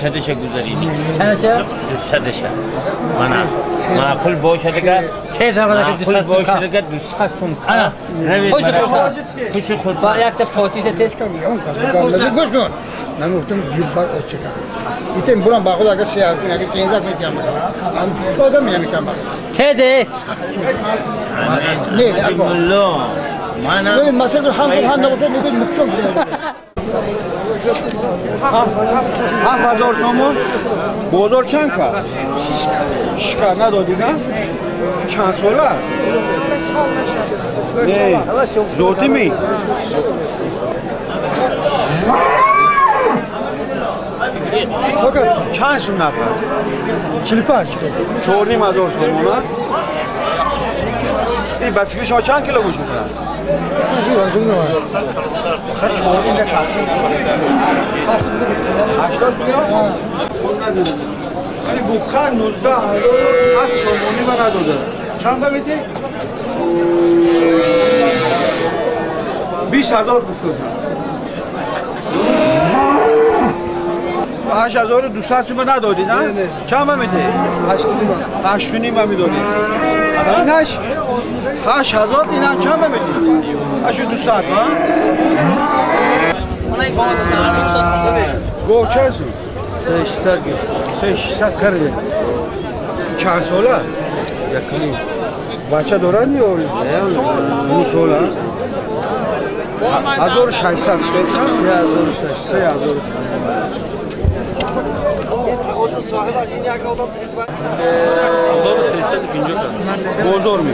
صدش گذارینی صدش من معقول باشه دیگه معقول باشه دیگه 200 سوم خوش خود با یک تا فاتی ست گوش کن من گفتم جیب بار چکا ایتم برام با خود اگر شیار کنی اگر 50 میتیم مثلا آدم میگم با تده نه نه من مثلا هم هم نباشه میگه مکشم 7000 сомон бозор чанд кард? Шиш кард надодӣ на? Чанд сола? Не, зотӣ ми? Чанд сум нафар? 45. 4500 сомон а? Ин ба фикри шумо чанд кило гӯшт мекунад? 80 кило? ولی بوخر 19007 سومونی من نداده. چند بمیتی؟ 20000 گفته. 8200 تومن ندادی نه؟ چند بمیتی؟ 8.5 میدادی. اینش 8000 اینم چند بمیتی؟ 8200 ها؟ گو چند سو؟ 600 600 خریده. چند ساله؟ یکنی. بچه دارن یا؟ 9 ساله. 1600 3600 3000. بازار می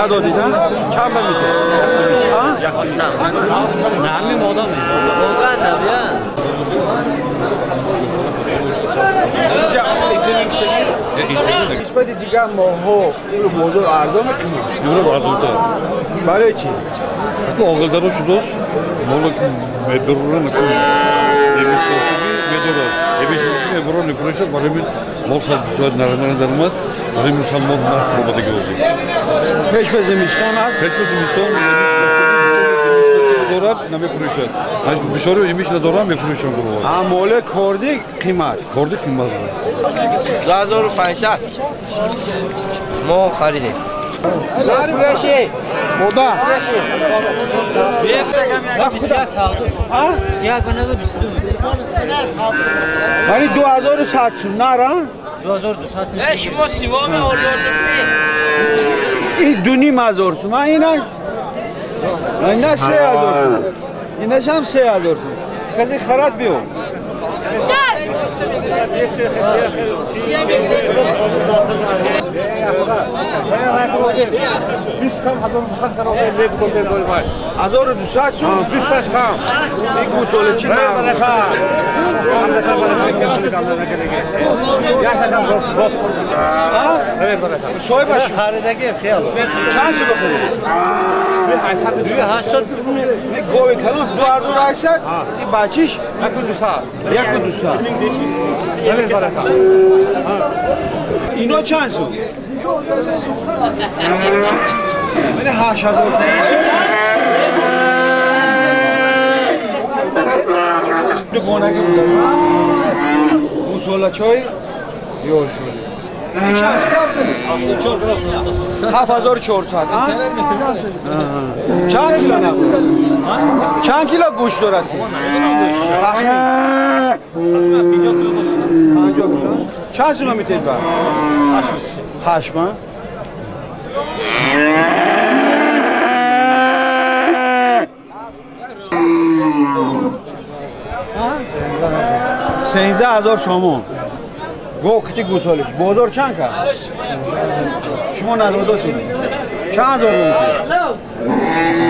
ندادید چند میشه؟ نه همین مادام نسبت دیگر ماها بازار ارزان میکنه؟ ارزانتر. برای چی؟ آقلدارو شدوز مالک مدرورن نکنه مدرور نفروشد برای مال شاید نرمال درآمد برای مسلمان نرخ رو بده گوزی. پیش به زمستان است. پیش به زمستان دارد نمیفروشد. بیچاره ایمیش ندارم میفروشم گروه. مال کردی قیمت. کردی قیمت. 2500 ما خریدیم. بودا. ولی 2100 نه را؟ 2200. نه شما سیمام آریان این 2500 سوم اینا اینا 3000 سوم اینا هم 3000 سوم کسی خرد بیو هزار و دوصد سوم 28 کم این گوساله چی صاحبش خریدگی خیال چند سو بخوری؟ 800 این گاوی کلان 2800 این بچیش 1200 1200 اینا چند سو؟ من 8000 سو دو گونه که گوساله چای یور شده چند؟ 7400. چند کیلو نبود؟ چند کیلو گوشت دارد؟ تخمین 50 کیلو. چند سومه میتید بر؟ 8 من؟ 13000 сомон. Го кити гусолиш. Бозор чанд кард? Шумо надодотед. Чанд ҳазор метед?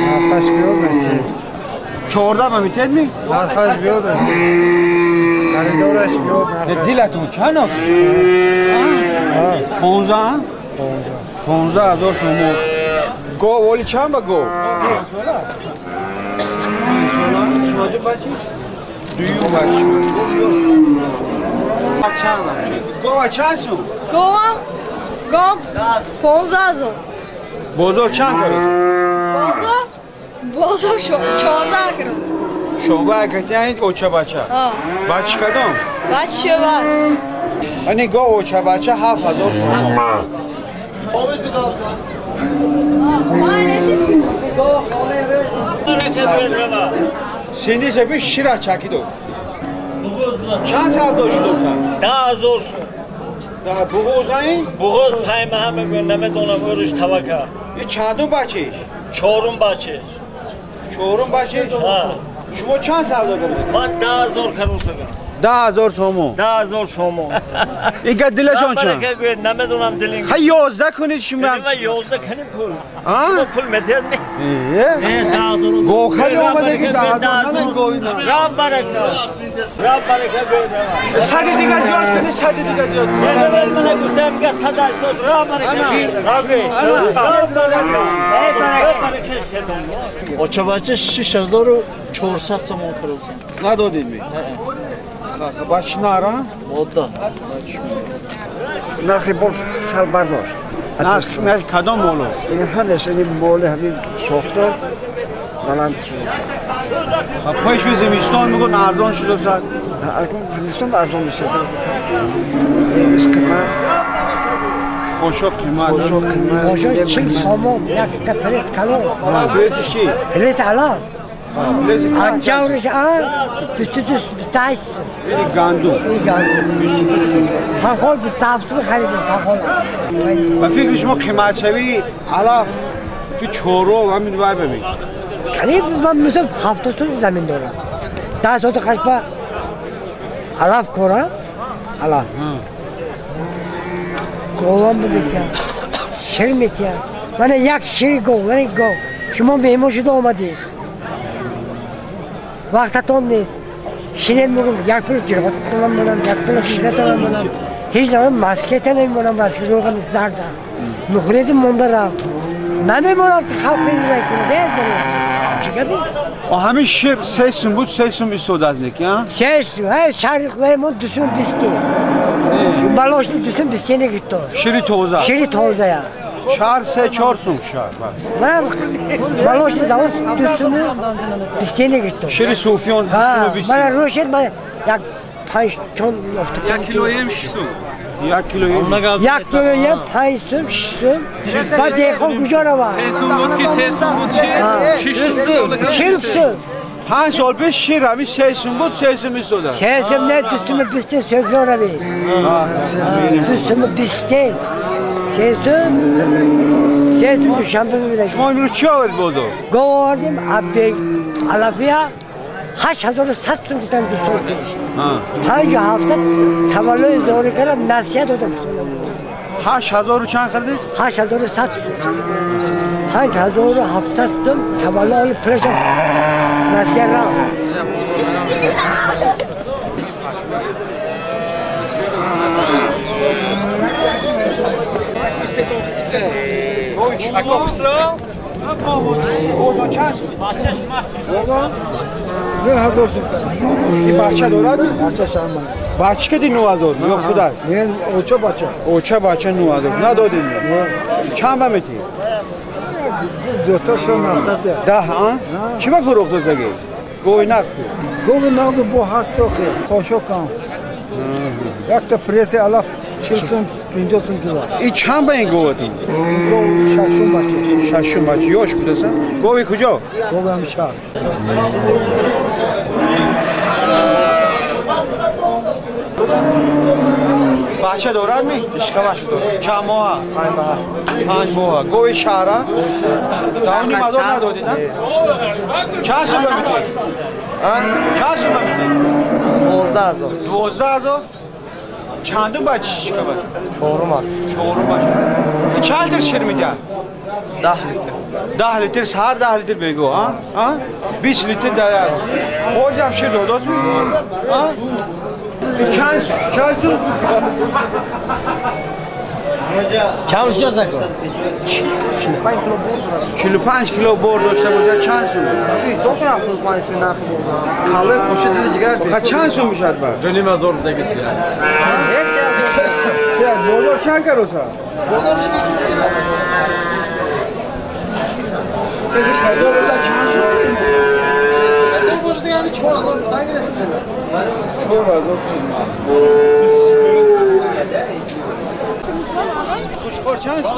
Нархаш биёд метед. 14 ба метед ми? Нархаш биёд. Харидораш биёд нархаш. Дилатон чанд аст? 15? 15000 сомон. Го воли чанд ба го? Дуюм бачи. Гова чанд сум? Гова? Гов 15000. Бозор чанд кард? Бозор? Бозор 14 кард. Шоба акатяин оча бача. Бачи кадом? Бачи шоба. Ани гов оча бача 7000 сом. Синди би шира чакидо. Чанд савдо шудоса? 10000 сом. Да буғоз айн? Буғоз пайма ҳама гӯ намедонам ориш тавака. И чандум бачиш? Чорум бачиш. Чорум бачиш? Ҳа. Шумо чанд савдо кардед? Ман 10000 карусагам. 10000 сомон. 10000 сомон. Ига дилашон чанд? Намедонам дилин. Ха 11 кунед шумо. Ман 11 кунем пул. Шумо пул медиҳед? Э. Гохали омадаги 10000 на говина. Раб барака. Раб барака гӯй. Сади дига зиёд кунед, сади дига зиёд кунед. Ман гуфтам ки 180 раб барака. Раб барака. Оча бача 6400 сомон кардасан. Надодед ми? Бачи нара? Мода. Нархи бор сар бардошт. Нархи кадом моло? Ин ҳамаш ин моли ҳамин сохтор баланд шуд. Пеш ба зимистон мегӯн арзон шудааст. Акнун зимистон арзон мешавад. Ин қимат. Хошок қимат. Хошок қимат. Хошок 40 сомон як та прес калон. Прес чӣ? Прес алал. Анҷавриш ан 22 28. Ин гандум. Ин гандум. 22 сум. Пахол 27 сум харидем пахол. Ба фикри шумо қиматшавии алаф фи чоро ҳамин вай бибин. Қариб ман мисол 70 сум замин дорам. 10 соат қашпа алаф корам. Алаф. Говам метиям. Шир метиям. Мана як шири гов, мана гов. Шумо меҳмон шуда омадед. Вақтатон нест. Шинем мегӯм, як пул ҷирғотонам монам, як пул ширатонам монам. Ҳеҷ намам маскета намемонам, маска рӯғани зарда. Мухлиси монда рафт. Намемонам ки халқ иҷро кунад. Чӣ гапи? Ҳамин шир 3 сум буд, 3 сум истодааст неки, а? 3 сум, ҳа, шаҳри Худои 2 сум 20. Балошни 2 сум 20 негирифто. Шири тоза. Шири тоза я. Шаҳр 3-4 сум шаҳр. Ман балошни завод 2 сум 20 негирифто. Шири суфиён 2 сум 20. Ман рӯшед ман як 5 тон офта. 1 килоем 6 сум. 1 килоем. 1 килоем 5 сум 6 сум. Баъд деҳқон куҷо равад? 3 сум буд ки 3 сум буд чи 6 сум. 40 сум. 5 сол пеш шир ҳамин 3 сум буд, 3 сум истода. 3 сум не, 2 сум 20 сӯфиён равед. 2 сум 20. 3 сум. 3 сум душанбе мебидад. Шумо имрӯз чӣ овард бозор? Гов овардем, аббек, алафия 8100 сум гуфтан 2 сол пеш. 57 таваллуди зори кардам, насиҳат додам. 8000 чанд кардед? 8100 сум. 5700 сум таваллуди пулашам насиҳат рафт. Бобо 9000 сум. Ин бача дорад? Бача шарман. Бача кади 9000 ё худаш? Не, оча бача. Оча бача 9000. Надодем. Чанд ба мети? Зиёдтар шуд мақсад. 10, а? Чӣ ба фурӯхт заги? Гови нақд. Гови нақд бо ҳаст охи. Хошокам. Якта пресси алаф 40 сум, 50 сум шуда. И чанд ба ин говат ин? Гов шашум бача. Шашум бача. Ёш будаса? Гови куҷо? Гови ҳам шаҳр. Бача дорад ми? Ишкамаш дорад. Чанд моҳа? 5 моҳа. 5 моҳа. Гови шаҳра? Давни мазор надодед, а? Чанд сум ба метавонед? Чанд сум метӣ? 12000. 12000? Чандум бача шикабад? Чорум. Чорум бача. Чанд литр шир медиҳад? 10 литр. 10 литр сар 10 литр бегу, а? А? 20 литр дар як. Бозам шир додост ми? А? Чанд сум? Чанд шуд зако? 45 кило бор дошта бошад чанд сум? Ҳисоб кун 75 сум нархи бозор. Калои поши дили ҷигараш. Ха чанд сум мешавад ба? 2500 дегиз. Се бозор чанд кароса? Бозор каси харидор бошад чанд сум? Харидор бошад дига ҳамин 4000 будан гирасид. 4000 сум. Қушқор чанд? 700.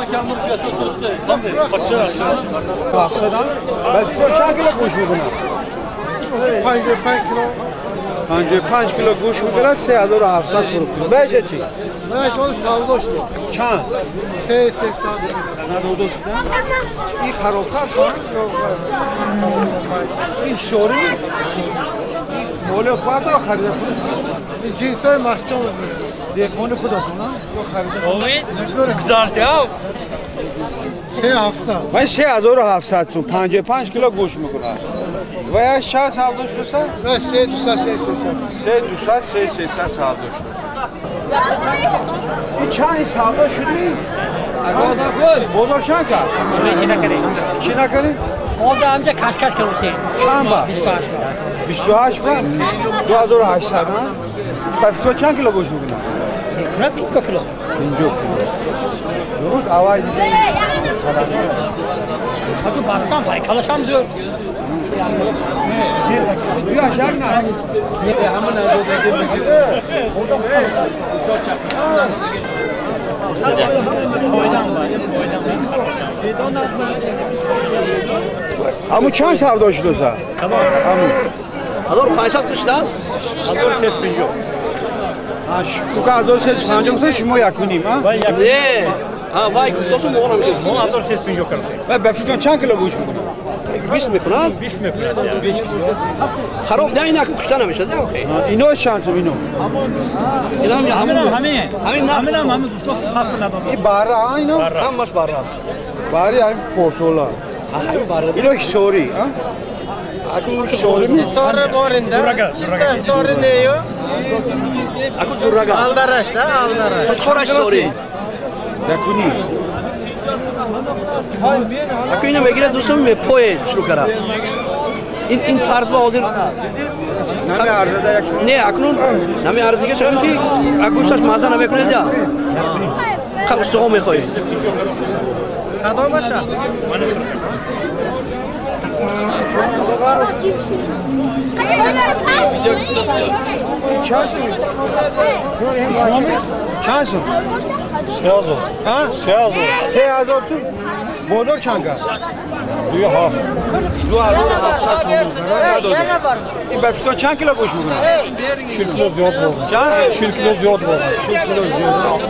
Бas чанд кило гӯшт мекунад? 55 кило. 55 кило гӯшт мекунад, 3700 фурӯхт. Баша чӣ? Баша он савдо шуд. Чанд? 3300. Надодост. Ин харобкар ин шори? Ин моле хвато харида фурӯхт. Ин ҷинсҳои маҳкам. Деҳқони худатон, а? Гузардиам? 3700. Ман 3700 сум, 55 кило гӯшт мекунад. Ва я чанд савдо шудаса? 3200, 3300. 3200, 3300 савдо шудаса. Ин чанд савдо шуди? Бозор чанд кард? Чӣ накардем. Чӣ накардем? Ҳозир ҳамҷа кашкаш кардем. Чанд ба? 28 ба? 2800, а? Ба фикр чанд кило гӯшт мекунад? 50 кило. 50 кило. Дуруст, аввал Хату бастам, байкалашам зӯр. Бия шак на. Аму чанд савдо шудаса? Аму. 1500 шудааст? 1350. Кука 1350 гуфта шумо якуним, а? Не. А вай гуфтосу мо орам ки мо 1350 кардем. Вай ба фикр чанд кило гӯшт мекунад? 20 мекунад? 20 мекунад. 20 кило. Хароб не ина кушта намешад, не охе. Ино чанд сум ино? Инам ҳаминам ҳамин. Ҳаминам ҳамин гуфтос ҳафт надодам. Ин бара, а ино? Ҳамаш бара. Бари ҳамин портола. Ҳамин бара. Ино ҳисори, а? Сори боринда. Чиста сори нею? Аку дурага. Алдараш да, алдараш. Хушхораш сори. Якуни. Аку ино мегирад дӯстон мепоед шурӯъ кара. Ин тарз ба ҳозир намеарзада як. Не, акнун намеарзига шавем ки гӯшташ мазза намекунед я. Қа устухон мехоҳед. Кадомаша? Чанд сум? 3000. А? 3000. 3000 сум? Бозор чанд кард? 27. 2700 сум надодем. Ин ба фикр чанд кило гӯшт мекунад? 40 кило зиёд бор. Чанд? 40 кило зиёд бор. 40 кило зиёд.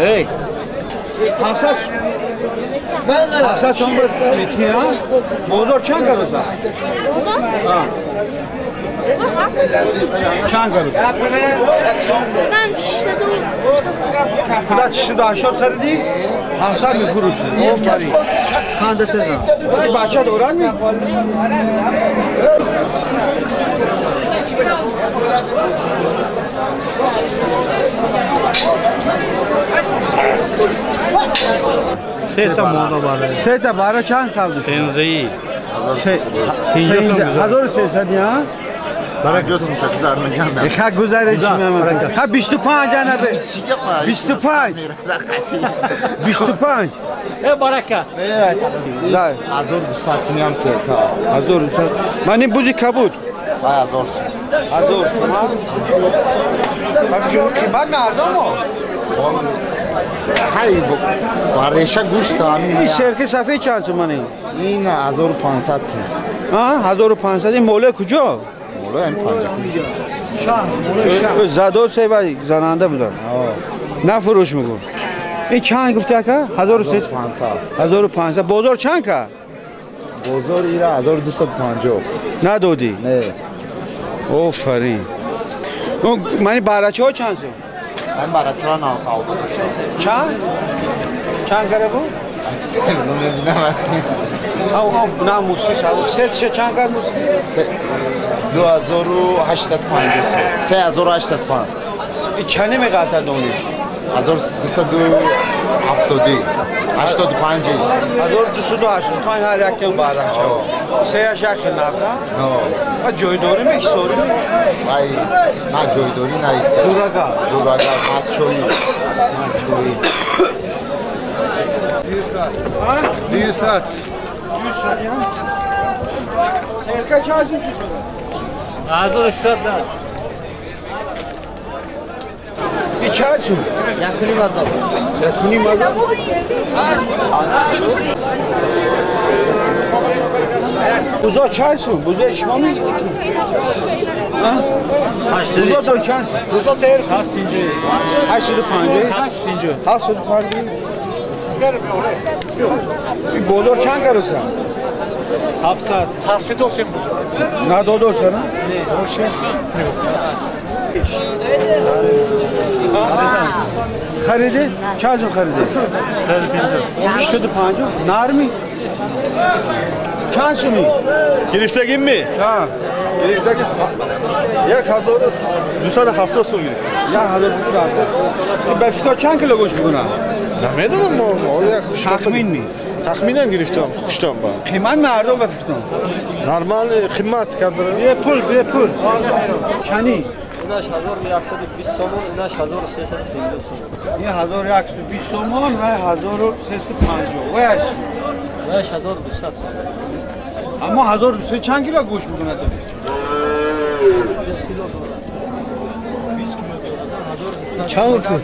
Эй, 700 сом мети, а? Бозор чанд кароса? Чанд кароса? 680 харидӣ, 700 мефурӯшӣ. Офарин. Ханда теза. Бача дорад ми? Се та мода бара. Се та бара чанд савдо шуд? 13. 1300 ҳа? Ха гузариш ха 25 ана бе 25 25 Э барака. Зай 1200 сум сека. 1200. Ман ин бузи кабуд. 1000 сум. 1000 сум. Қимат ме арзон мо? خیلی با ریشه گوشت همین. این سرکه سفید چند تومنه؟ این 1500 سه. ها 1500. این موله کجا؟ موله این 5 شهر موله شهر. زدو سه و زننده بودن. نه فروش میگو. این چند گفتی آقا؟ 1300. 1500. بازار چند که؟ بازار ایره 1250. ندادی؟ نه. آفرین. من برچه ها چند سو؟ من برچه ها 900. چند؟ چند کرده بود؟ نمیدونم. نه موسی سه چند کرد موسی؟ 2850. 3805. این چنه میقطع دونیش؟ 1270. 85. 1285 هر یک تیم برچه سه یک نفته؟ نه. جای داری می سوری؟ وای نه جای داری نه ایسا. دوراگا. دوراگا مسچویی. مسچویی. 200. 200. سرکه چند شد؟ 1300. این چند شد؟ 1.5 هزار. 1.5 هزار. بوزا چند سو؟ بوزا شما می؟ بوزا دو چند؟ بوزا تیر 750. 850. 750. 750. این بازار چند کروسه؟ 700. 700 olsun بوزا. نه دو دو نه؟ نه باشه. خریدی؟ چند جون خریدی؟ 85. نرمی؟ چند سومی؟ گرفتگی می؟ چند؟ گرفتگی 1270 سوم گرفتم. 1270. به فیتا چند کیلو گوشت میکنه؟ نمیدونم ما تخمین می؟ تخمینا گرفتم خوشتم با. قیمت مردم به فکرم. نرمال قیمت کردن. یه پول یه پول. چنی؟ ایناش 1120 سومون، ایناش 1350 سومون. این 1120 سومون و 1350. وش؟ وش 1200 سومون. اما 1200 چند کیلو گوشت میکنه تو؟ 20 کیلو. 20 کیلو. چند پول؟